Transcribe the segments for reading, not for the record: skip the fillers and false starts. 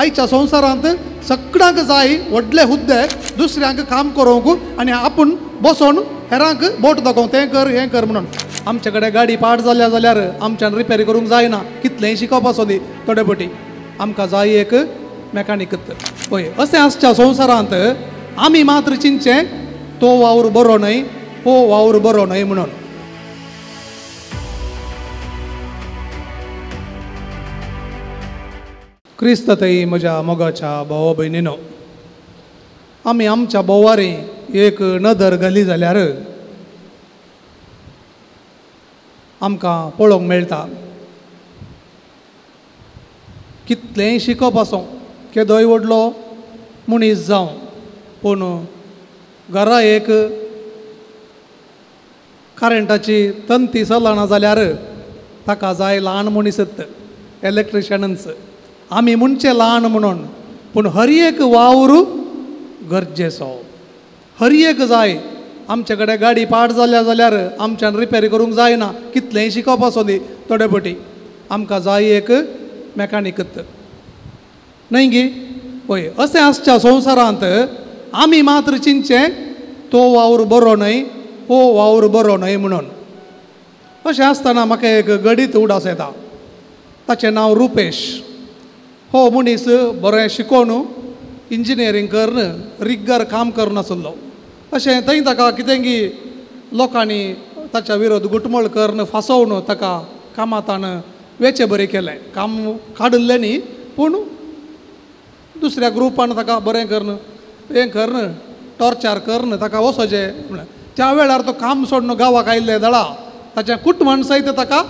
आयच्या संवसारांत सगळ्यांक जाय व्हडले हुद्दे दुसऱ्यांक काम करूंक आनी आपूण बसोन हेरांक बोट दाखोवंक तें कर हें कर म्हणून. आमचे कडेन गाडी पाड जाल्या जाल्यार आमच्यान रिपेर करूंक जायना, कितलेंय शिकोवप आसूं दी थोडे पटी आमकां जाय एक मेकानीक. पळय अशें आसच्या संवसारांत आमी मात्र चिंतचें तो वावर बरो न्हय, हो वावर बरो न्हय म्हणून. क्रिस्त तई म्हज्या मोगाच्या भावा भयणीनो, आमी आमच्या भोवारी एक नदर घाली जाल्यार आमकां पळोवंक मेळटा कितलेंय शिकप आसूं, केदोय व्हडलो मनीस जावं, पूण घरा एक करंटाची तंती चलना जाल्यार ताका जाय ल्हान मनीसच, इलेक्ट्रिशियनच. आमी म्हणचें ल्हान म्हणून, पूण हर एक वावर गरजेचो, हर एक जाय. आमचे कडेन गाडी पाड जाल्या जाल्यार आमच्यान रिपेर करूंक जायना, कितलेंय शिकोवप आसूं दी थोडे पटी आमकां जाय एक मेकानीकच न्हय गी. पळय अशें आसच्या संवसारांत आमी मात्र चिंतचें तो वावर बरो न्हय, हो वावर बरो न्हय म्हणून. अशें आसतना म्हाका एक गडीत उडास येता, ताचें नांव रुपेश. हो मनीस बरें शिकोवन इंजिनियरींग करून रिग्गर काम करून आसलो. अशें थंय ताका कितेंगी लोकांनी ताच्या विरोध घुटमळ करून फासोवन ताका कामातान वेचें बरें केलें. काम काडिल्लें न्ही, पूण दुसऱ्या ग्रुपान ताका बरें करून हें करून टॉर्चर करून ताका वचोचें म्हणलें. त्या वेळार तो काम सोडून गांवाक आयिल्लें दळा ताच्या कुटुंबान सयत ताका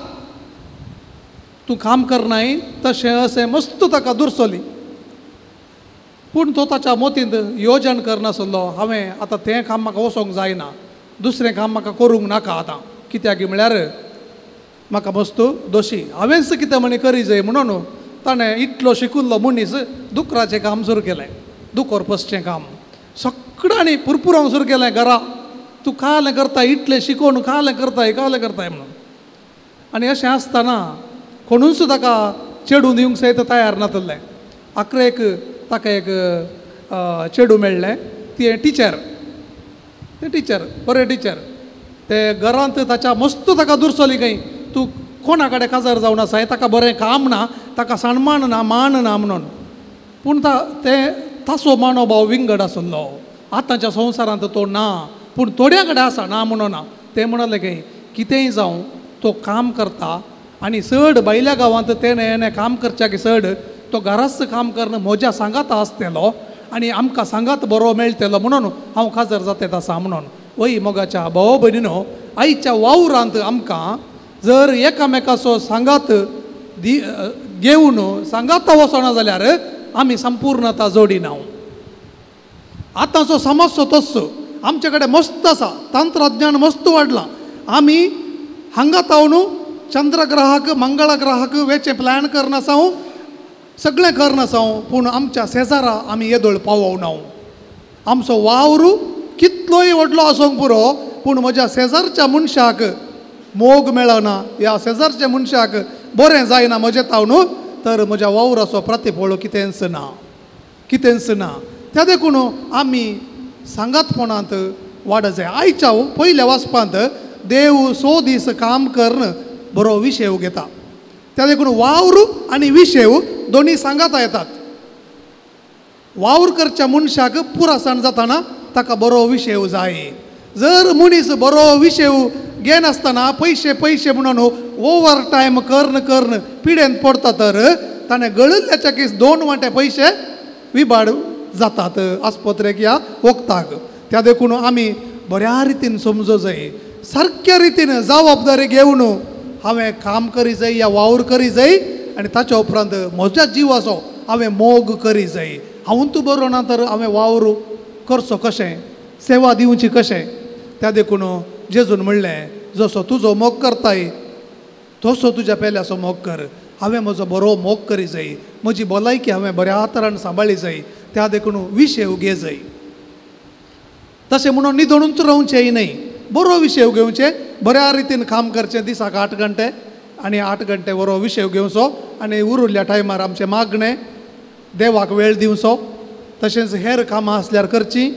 तूं काम करनाय तशें अशें मस्त ताका दुरसली. पूण तो ताच्या मोतींत योजन करनासलो, हांवें आतां तें काम म्हाका वचोंक जायना, दुसरें काम म्हाका करूंक नाका आतां, कित्याक म्हळ्यार म्हाका मस्त दोशी हांवेंच कितें म्हणी करी जाय म्हणून ताणें इतलो शिकुल्लो मनीस दुकराचें काम सुरू केलें, दुकोर पसचें काम सगळ्यांनी पुरपुरोंक सुरू केलें घरा. तूं कालें करताय, इतलें शिकोवन कालें करताय कालें करताय म्हणून. आनी अशें आसतना कोणूच ताका चेडूं दिवंक सयत तयार नातलें. आखरेक ताका एक चेडूं मेळ्ळें, ती टिचर, तें टिचर बरें टिचर. ते घरांत ताच्या मस्त ताका दुरसली खंय, तूं कोणा कडेन काजार जावन आसाय, ताका बरें काम ना, ताका सन्मान ना, मान ना म्हणून. पूण तें ताचो मानोभाव विंगड आसलो. आतांच्या संवसारांत तो ना, पूण थोड्या कडेन आसा, ना म्हणून ना. तें म्हणलें खंय कितेंय जावं तो काम करता आनी चड भायल्या गांवांत तेणें काम करच्याक चड तो घराच काम करून म्हज्या सांगात आसतलो आनी आमकां सांगात बरो मेळटलो म्हणून हांव काजार जाता आसा म्हणून. वय मोगाच्या भाव भयणीनो, आयच्या वावरांत आमकां जर एकामेकाचो सांगात दी घेवन सांगाता वचना जाल्यार आमी संपूर्णता जोडिना. आतांचो समजचो तस्सो आमचे कडेन मस्त आसा, तंत्रज्ञान मस्त वाडलां. आमी हांगा तावन चंद्रग्रहाक मंगळग्रहाक वेचें प्लॅन करनासा, सगळें करनासा, पूण आमच्या शेजारा आमी येदोळ पावोवना. आमचो वावर कितलोय व्हडलो आसूंक पुरो, पूण म्हज्या शेजारच्या मनशाक मोग मेळना, ह्या शेजारच्या मनशाक बरें जायना म्हजें तावन, तर म्हज्या वावराचो प्रतिफळ कितेंच ना, कितेंच ना. त्या देखून आमी सांगातपणांत वाड जाय. आयच्या पयल्या वाचपांत देव सो दीस काम करून बरो विशय घेता. त्या देखून वावर आनी विशय दोनी सांगाता येतात. वावर करच्या मनशाक पुरासण जाताना ताका बरो विशय जाय. जर मनीस बरो विशय घेनासतना पयशे पयशे म्हणून ओवर टायम करून करून पिडेन पडटा तर ताणें गळिल्ल्याच्या केस 2 वांटे पयशे विबाड जातात आस्पत्रेक या वखदाक. त्या देखून आमी बऱ्या रितीन समजो जाय, सारक्या रितीन जबाबदारी घेवन हांवें काम करी जाय या वावर करी जाय आनी ताच्या उपरांत म्हज्या जिवाचो हांवें मोग करी जाय. हांव तूं बरो ना तर हांवें वावर करचो कशें, सेवा दिवची कशें. त्या देखून जेजून म्हणलें, जसो तुजो मोग करताय तसो तुज्या पेल्याचो मोग कर. हांवें म्हजो बरो मोग करी जाय, म्हजी भलायकी हांवें बऱ्या तरान सांबाळी जाय. त्या देखून विशय घे जाय. तशें म्हणून न्हिदोनूच रावचेंय न्हय, बरो विशय घेवचें, बऱ्या रितीन काम करचें दिसाक 8 घंटे आनी 8 घंटे बरो विशय घेवचो आनी उरिल्ल्या टायमार आमचें मागणें देवाक वेळ दिवचो, तशेंच हेर कामां आसल्यार करची,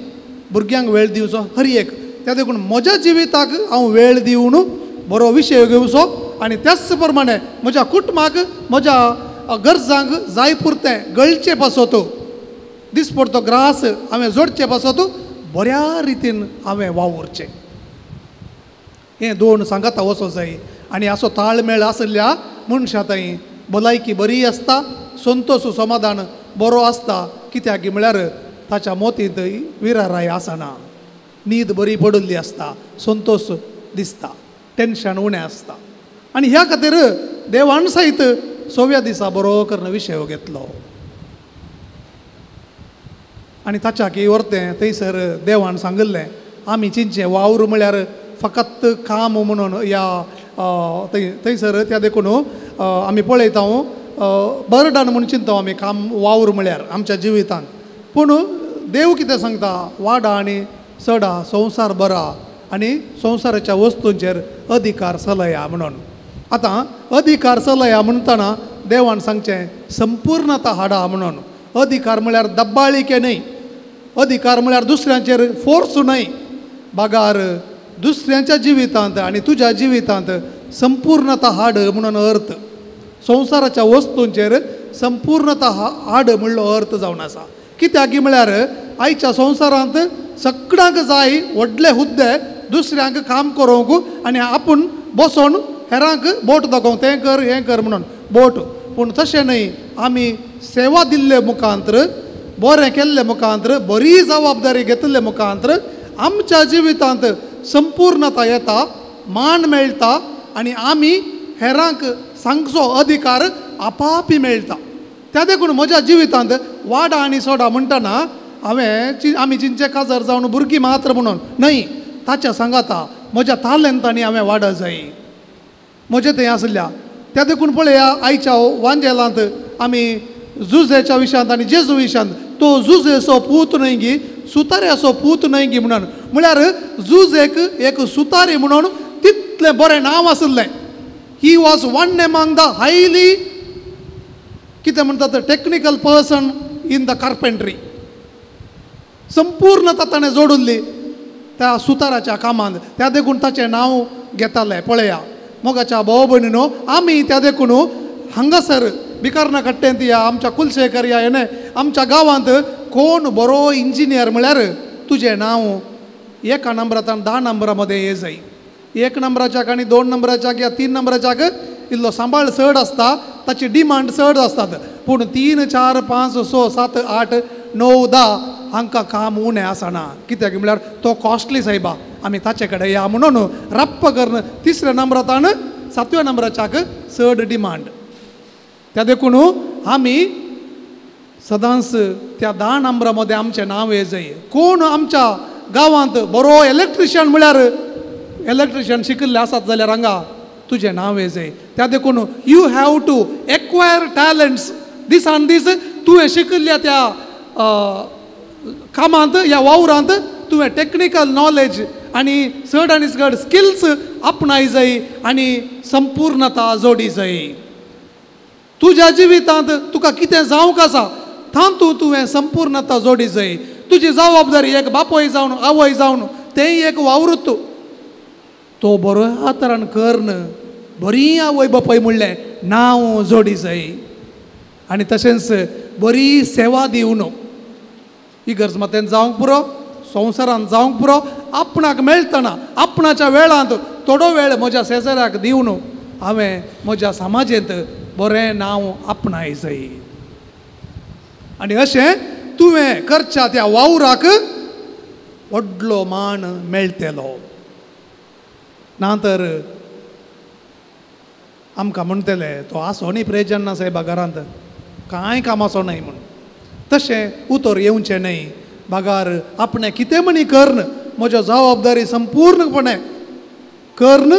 भुरग्यांक वेळ दिवचो, हर एक. त्या देखून म्हज्या जिविताक हांव वेळ दिवन बरो विशय घेवचो आनी त्याच प्रमाणे म्हज्या कुटुंबाक म्हज्या गरजांक जाय पुरतें गळचे पासत, दिसपडतो ग्रास हांवें जोडचे पासत बऱ्या रितीन हांवें वावुरचें. हें दोन सांगाता वचो जाय. आनी असो ताळमेळ आशिल्ल्या मनशा थंय भलायकी बरी आसता, संतोश समाधान बरो आसता. कित्याक म्हळ्यार ताच्या मोतींत विराराय आसना, न्हीद बरी पडिल्ली आसता, संतोश दिसता, टेंशन उणें आसता. आनी ह्या खातीर देवान सयत सव्या दिसा बरो करून विशय घेतलो. आनी ताच्या की वरतें थंयसर देवान सांगिल्लें आमी चिंचें वावर म्हळ्यार फकत काम म्हणून ह्या थंय थंयसर त्या देखून आमी पळयता बर्डन म्हूण चिंता आमी काम वावर म्हळ्यार आमच्या जिवितांत. पूण देव कितें सांगता, वाडा आनी चडा संवसार बरा आनी संवसाराच्या वस्तूंचेर अधिकार चलया म्हणून. आतां अधिकार चलया म्हणटना देवान सांगचें संपूर्णता हाडा म्हणून. अधिकार म्हळ्यार दब्बाळिके न्हय, अधिकार म्हळ्यार दुसऱ्यांचेर फोर्स न्हय, बागार दुसऱ्यांच्या जिवितांत आनी तुज्या जिवितांत संपूर्णता हाड म्हणून अर्थ. संवसाराच्या वस्तूंचेर संपूर्णता हाड म्हणलो अर्थ जावन आसा. कित्याक म्हळ्यार आयच्या संवसारांत सगळ्यांक जाय व्हडले हुद्दे, दुसऱ्यांक काम करूंक आनी आपूण बसोन हेरांक बोट दाखोवंक तें कर हें कर म्हणून बोट. पूण तशें न्हय, आमी सेवा दिल्ले मुखांत्र, बरें केल्ले मुखांत्र, बरी जबाबदारी घेतिल्ले मुखांत्र आमच्या जिवितांत संपूर्णता येता, मान मेळटा आनी आमी हेरांक सांगचो अधिकार आपापी मेळटा. त्या देखून म्हज्या जिवितांत वाडा आनी सोडा म्हणटना हांवें आमी चिंचे काजार जावन भुरगीं मात्र म्हणून न्हय, ताच्या सांगाता म्हज्या तालेंतांनी हांवें वाडा जाय म्हजें थंय आसल्या. त्या देखून पळया आयच्या वांजेलांत आमी जुजेच्या विशयांत आनी जेजू विशयांत तो जुजेचो पूत न्हय गी, सुताऱ्याचो पूत न्हय गी म्हणून, म्हळ्यार जुजेक एक सुतारी म्हणून तितलें बरें नांव आशिल्लें. He was one among the highly कितें म्हणटात technical person in the carpentry. संपूर्णता ताणें जोडिल्ली त्या सुताराच्या कामांत, त्या देखून ताचें नांव घेतालें. पळया मोगाच्या भाव भयणीनो, आमी त्या देखून हांगासर भिकार्ना कट्टेंत या आमच्या कुलशेखर या हेणे आमच्या गांवांत कोण बरो इंजिनियर म्हळ्यार तुजें नांव एका नंबरांत 10 नंबरा मदें ये जाय. 1 नंबराच्याक आनी 2 नंबराच्याक या 3 नंबराच्याक इल्लो सांबाळ चड आसता, ताची डिमांड चड आसतात. पूण 3, 4, 5, 6, 7, 8, 9, 10 हांकां काम उणें आसना. कित्याक म्हळ्यार तो कॉस्टली सायबा, आमी ताचे कडेन या म्हणून रप्प करून 3ऱ्या नंबरांत 7व्या नंबराच्याक चड डिमांड. त्या देखून आमी सदांच त्या 10 नंबरा मदें आमचें नांव ये जाय. कोण आमच्या गांवांत बरो इलेक्ट्रिशियन म्हळ्यार इलेक्ट्रिशियन शिकिल्ले आसात जाल्यार हांगा तुजें नांव ये जाय. त्या देखून you have to acquire talents. दिसान दीस तुवें शिकिल्ल्या त्या कामांत ह्या वावरांत तुवें टॅक्निकल नॉलेज आनी चड आनी चड स्किल्स आपणाय जाय आनी संपूर्णता जोडी जाय. तुज्या जिवितांत तुका कितें जावंक आसा तातूंत तुवें संपूर्णता जोडी जाय. तुजी जबाबदारी एक बापूय जावन आवय जावन तेंय एक वावरूत तो बरो तरान करून बरी आवय बापूय म्हणलें नांव जोडी जाय. आनी तशेंच बरी सेवा दिवन इगर्ज मातेन जावंक पुरो, संवसारान जावंक पुरो, आपणाक मेळटना आपणाच्या वेळांत थोडो वेळ म्हज्या शेजाऱ्याक दिवन हांवें म्हज्या समाजेंत बरें नांव आपणाय जाय. आनी अशें तुवें करच्या त्या वावराक व्हडलो मान मेळटलो. ना तर आमकां म्हणटले तो आसो न्ही प्रेजन ना सायबा घरांत, कांय कामाचो न्हय म्हूण. तशें उतर येवचें न्हय. बागार आपणें कितें म्हणी करून म्हज्या जबाबदारी संपूर्णपणे करून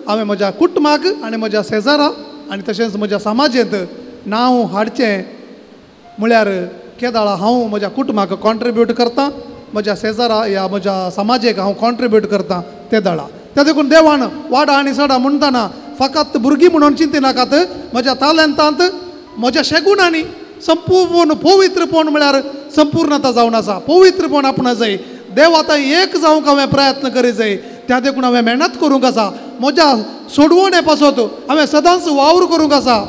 हांवें म्हज्या कुटुंबाक आनी म्हज्या शेजारा आनी तशेंच म्हज्या समाजेंत नांव हाडचें म्हळ्यार केदाळा हांव म्हज्या कुटुंबाक कॉन्ट्रिब्यूट करता, म्हज्या शेजारा या म्हज्या समाजेक हांव कॉन्ट्रिब्यूट करता ते दाळा. त्या देखून देवान वाडा आनी सडा म्हणटना फकत भुरगीं म्हणून चिंतिनाकात, म्हज्या तालेंतांत म्हज्या शेगुणांनी संपूर्ण पवित्रपण म्हळ्यार संपूर्णता जावन आसा. पवित्रपण आपणा जाय, देव आतां एक जावंक हांवें प्रयत्न करी जाय, त्या देखून हांवें मेहनत करूंक आसा. म्हज्या सोडवणे पासत हांवें सदांच वावर करूंक आसा.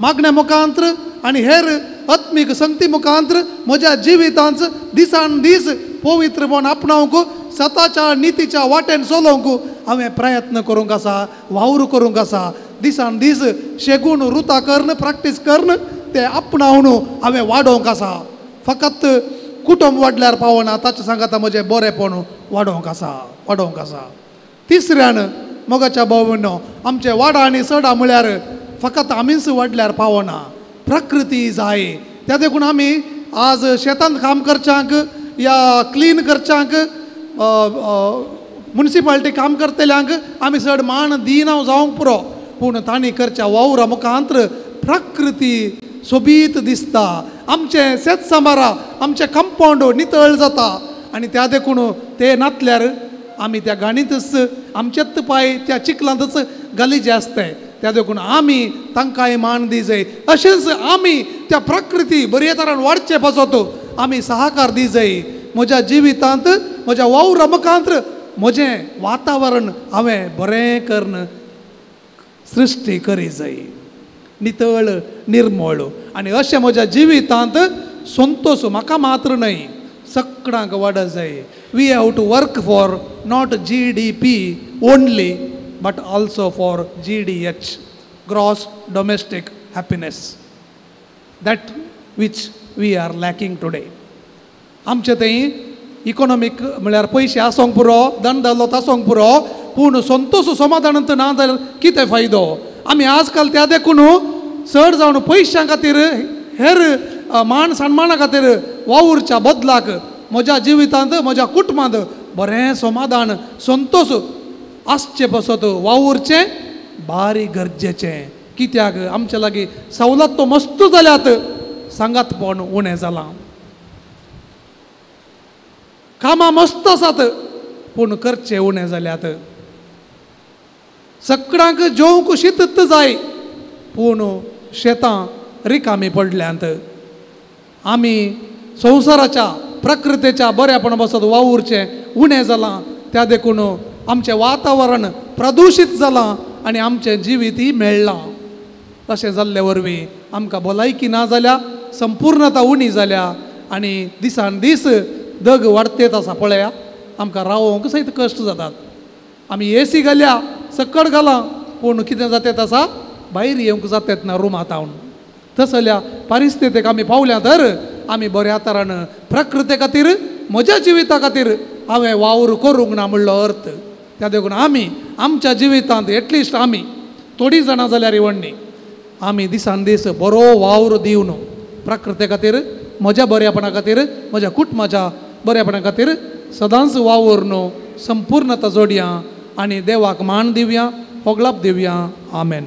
मागण्या मुखांत्र आनी हेर आत्मीक संगती मुखांत्र म्हज्या जिवितांत दिसान दीस पवित्रपण आपणावंक, सताच्या नितीच्या वाटेन चलोवंक हांवें प्रयत्न करूंक आसा, वावर करूंक आसा. दिसान दीस शेगूण रुता करून प्रॅक्टीस करून ते आपणावन हांवें वाडोवंक आसा. फकत कुटुंब वाडल्यार पावना, ताचे सांगाता म्हजें बरेंपण वाडोवंक आसा, वाडोवंक आसा. तिसऱ्यान मोगाच्या भावनो, आमचे वाडा आनी सडा म्हळ्यार फकत आमीच वाडल्यार पावना, प्रकृती जाय. त्या देखून आमी आज शेतांत काम करच्यांक या क्लीन करच्यांक, मुन्सिपालिटी काम करतल्यांक आमी चड मान दिना जावंक पुरो, पूण तांणी करच्या वावरा मुखांत्र प्रकृती सोबीत दिसता. आमचें शेत सांबारा, आमचें कंपावंड नितळ जाता. आनी त्या देखून ते नातल्यार आमी त्या गाणींतच आमचेच पांय त्या चिखलांतच गलिजे आसताय. त्या देखून आमी तांकांय मान दी जाय. अशेंच आमी त्या प्रकृती बरे तरान वाडचे पासत आमी सहकार दी जाय. म्हज्या जिवितांत म्हज्या वावरा मुखांत्र म्हजें वातावरण हांवें बरें करून सृश्टी करी जाय, नितळ निर्मळ. आनी अशें म्हज्या जिवितांत संतोश म्हाका मात्र न्हय, सगळ्यांक वाड जाय. We have to work for not GDP only but also for GDH, gross domestic happiness, that which we are lacking today. आमचे थंय इकोनॉमीक म्हळ्यार पयशे आसोंक पुरो, धन दौलत आसोंक पुरो, पूण संतोश समाधानांत ना जाल्यार कितें फायदो? आमी आजकाल त्या देखून चड जावन पयशां खातीर हेर मान सन्माना खातीर वावुरच्या बदलाक म्हज्या जिवितांत म्हज्या कुटुंबांत बरें समाधान संतोश आसचे पासत वावुरचें भारी गरजेचें. कित्याक आमचे लागीं सवलत तो मस्त जाल्यात, सांगातपण उणें जालां, कामां मस्त आसात पूण करचें उणें जाल्यात. सगळ्यांक जेवंक शीत जाय पूण शेतां रिकामी पडल्यांत. आमी संवसाराच्या प्रकृतीच्या बऱ्यापणा पासत वावुरचें उणें जालां, त्या देखून आमचें वातावरण प्रदुशीत जालां आनी आमचें जिवीतय मेळ्ळां. तशें जाल्ले वरवीं आमकां भलायकी ना जाल्या, संपूर्णता उणी जाल्या आनी दिसान दीस दग वाडतेत आसा. पळया आमकां रावोंक सयत कश्ट जातात. आमी एसी घाल्या, सकट घालां, पूण कितें जातेत आसा, भायर येवंक जातेत ना रुमांत हांव. तसल्या परिस्थितीक आमी पावल्या तर आमी बऱ्या तरान प्रकृते खातीर म्हज्या जिविता खातीर हांवें वावर करूंक ना म्हणलो अर्थ. त्या देखून आमी आमच्या जिवितांत एटलिस्ट आमी थोडीं जाणां जाल्यार इवण्णी आमी दिसान दीस बरो वावर दिवन प्रकृते खातीर, म्हज्या बऱ्यापणा खातीर, म्हज्या कुटुंबाच्या बऱ्यापणा खातीर सदांच वावर न्हू संपूर्णता जोडया आनी देवाक मान दिवया, होगळाप दिवया. आमेन.